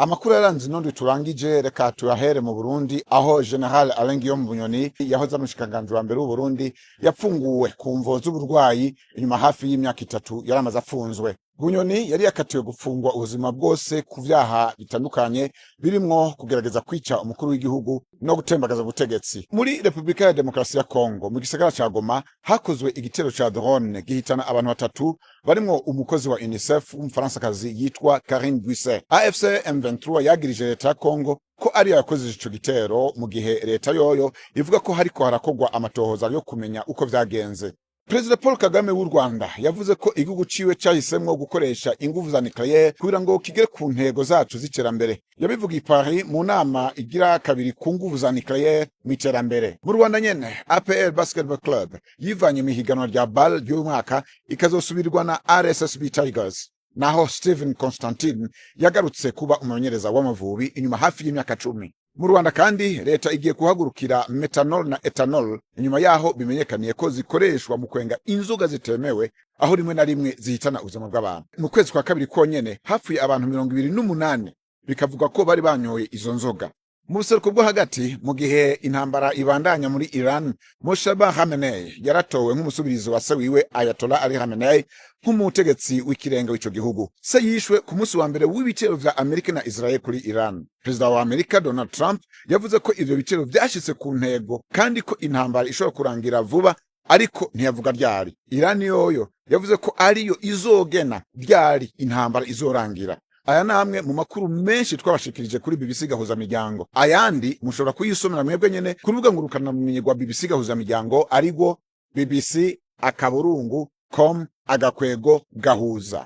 Amakuru yaranze ino turangije, reka tuyahere mu Burundi, aho Général Alain Guillaume Bunyoni, yahoze ari umushikiranganji wa mbere w'u Burundi, yapfunguwe ku mvo z'uburwayi inyuma hafi y'imyaka 3 yari amaze afunzwe. Bunyoni yari yakatiwe gupfungwa ubuzima bwose ku vyaha bitandukanye, birimwo kugerageza kwica umukuru w'igihugu no gutembagaza ubutegetsi. Muri Repubulika ya Demokarasi ya Kongo, mu gisagara ca Goma, hakozwe igitero ca drone gihitana abantu batatu, barimwo umukozi wa UNICEF w'Umufaransakazi yitwa Karine Buisset. AFC M23 yagirije leta ya Kongo ko ariyo yakoze ico gitero, mu gihe leta yoyo ivuga ko hariko harakorwa amatohoza yo kumenya uko vyagenze. Perezida Paul Kagame w'u Rwanda yavuze ko igihugu ciwe cahisemwo gukoresha inguvu za nucléaire kugira ngo kigere ku ntego zacu z'iterambere. Yabivugiye i Paris mu nama igira kabiri ku nguvu za nucléaire mu iterambere. Mu Rwanda nyene, APR Basketball Club yivanye mu ihiganwa rya BAL ry'uyu mwaka, ikazosubirwa na RSSB Tigers. Naho Stephen Constantine yagarutse kuba umumenyereza w'Amavubi inyuma hafi y'imyaka 10. Mu Rwanda kandi, leta igiye guhagurukira methanol na ethanol inyuma yaho bimenyekaniye ko zikoreshwa mu kwenga inzoga zitemewe, aho rimwe na rimwe zihitana ubuzima bw'abantu. Mu kwezi kwa kabiri konyene hapfuye abantu 28, bikavuga ko bari banyoye izo nzoga. Mu buseruko bwo hagati, mu gihe intambara ibandanya muri Iran, Mojtaba Khamenei yaratowe nk'umusubirizi wa se wiwe Ayatollah Ali Khamenei nk'umutegetsi w'ikirenga w'ico gihugu. Se yishwe ku munsi wa mbere w'ibitero vya Amerika na Israel kuri Iran. Perezida wa Amerika Donald Trump yavuze ko ivyo bitero vyashitse ku ntego kandi ko intambara ishobora kurangira vuba, ariko ntiyavuga ryari. Iran yoyo yavuze ko ariyo izogena ryari intambara izorangira. Aya ni amwe mu makuru menshi twabashikirije kuri BBC Gahuza Miryango. Ayandi mushobora kuyisomera mwebwe nyene ku rubuga ngurukanabumenyi rwa BBC Gahuza Miryango, arirwo bbc.com/gahuza.